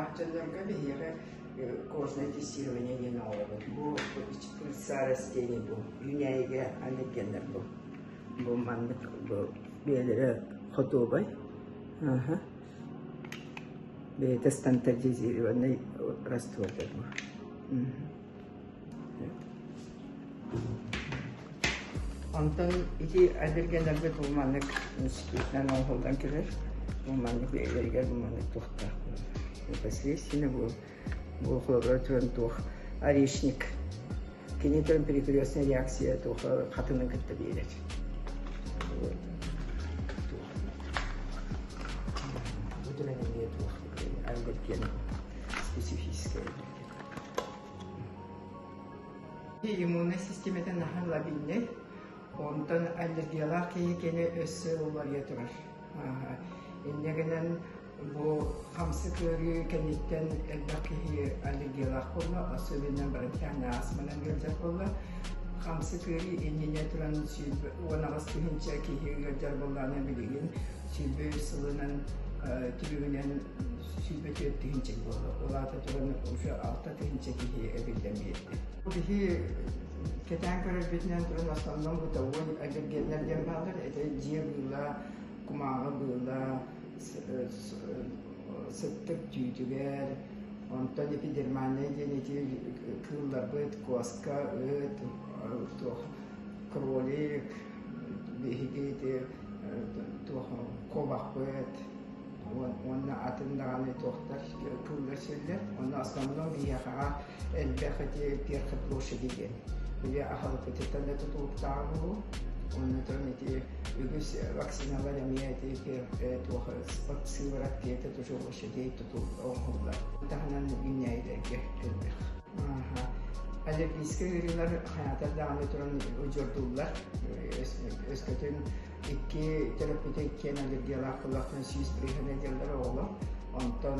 Аллергиялаах дьоннорго биһиэхэ кожное тестирование диэн оҥоробут. Бу пыльца растений бу үүнээйигэ аллергеннар бу. Бу маннык бу бэйэлэрэ хотуобай. Аха. Бэйэтэ стандартизированный раствордар бу. Онтон ити аллергеннарбыт бу маннык институтунан оҥоһуллан кэлэр. Бу маннык бэйэлэригэр бу маннык туохтаах непосредственно бу бу холобура туран туох орешник кини туран перекрестная реакция туох хатынын кытта биэрэр. Бу туран эмиэ туох аллерген специфический аллерген. Иммуннай систиэмэтэ наһаа лабильнай, онтон аллергиялаах киһи кини өссө уларыйа турар. Инньэ гынан бу хамсык ыарыы кэнниттэн элбэх киһи аллергиялаах буолла, особенно бронхиальнай астманан ыалдьар буолла. Хамсык ыарыы иннинэ туран 18 тыһыынча киһи ыалдьар буоллаҕына билигин 23 сылынан түбүгүнэн 24 тыһыынча буолла. Ол аата туран уже 6 тыһыынча киһи эбиллэн биэрдэ. Биһи кэтээн көрөрбүтүнэн туран основном бытовой аллергеннэр диэн бааллар. Это дьиэ быыла, кумааҕы быыла, сыттык түүтүгэр, онтон эпидермальнай диэн ити кыылларбыт, куоска, ыт, туох, кролик, биһиги ити туох куобахпыт, уонна атын даҕаны туохтар кыыллар сиэллэр. Онно основном биһиэхэҕэ элбэх ити перхоть площади диэн. Били аһылыкпытыттан да тутулуктааҕа буолуо. Онно туран ити үгүс вакциналар эмиэ ити туох сыворотка это тоже лошадей тутул оҥоһуллар. Таһынан үүнээйилэргэ элбэх. Аллергическай ыарыылар хайаатар даҕаны туран удьуордууллар. Өскөтүн Икки төрөппүтэ иккиэн аллергиялаах буоллахтарына 100 бырыһыана диэллэр оҕолор. Онтон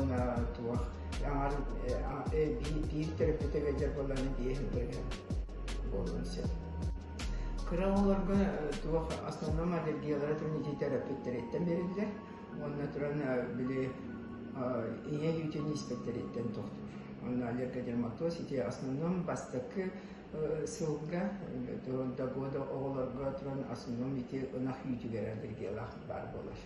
туох аҥар биир төрөппүтэ ыалдьар буоллаҕына 5 бырыһыан буолуон сөп. Кыра оҕолорго туох основном аллергиялара туран ити төрөппүттэриттэн бэриллэр уонна туран били ийэ үүтүн испэттэриттэн тохтуур. Онно аллергодерматоз ити основном бастакы сылга до года оҕолорго туран основном ити ынах үүтүгэр аллергиялаах баар буолар.